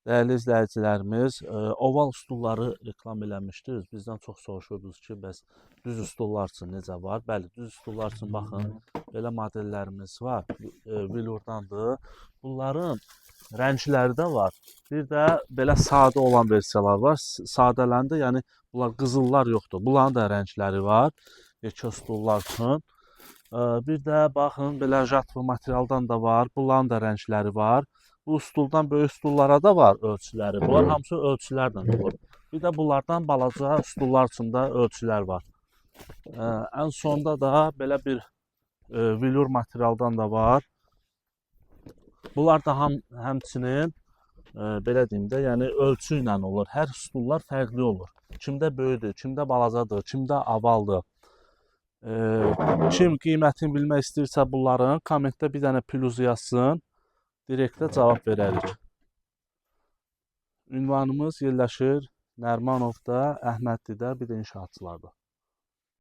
Dəyərli izləyicilərimiz, oval stulları reklam eləmişdiniz. Bizdən çox soruşurdunuz ki, bəs düz stullar üçün necə var? Bəli, düz stullar üçün baxın, belə modellərimiz var. Velurdandır. Bunların rəngləri də var. Bir də belə sadə olan versiyalar var. Sadələndə, yəni bunlar qızıllar yoxdur. Bunların da rəngləri var. Yekə stullar üçün. Bir də baxın, belə jatva materialdan da var. Bunların da rəngləri var. Bu stuldan böyük stullara da var ölçüləri. Bunlar hamısı ölçülərlə olur. Bir də bunlardan balaca stullar üçün də ölçülər var. Ən sonda da belə bir velur materialdan da var. Bunlar da həmçinin belə deyim də, yəni ölçü ilə olur. Hər stullar fərqli olur. Kimdə böyükdür, kimdə balacadır, kimdə avaldır. Kim qiymətini bilmək istəyirsə bunların, kommentdə bir dənə plus yazsın. Direktə cavab verərik. Ünvanımız yerləşir Nərmanovda, Əhmədlidə, bir də inşaatçılarda.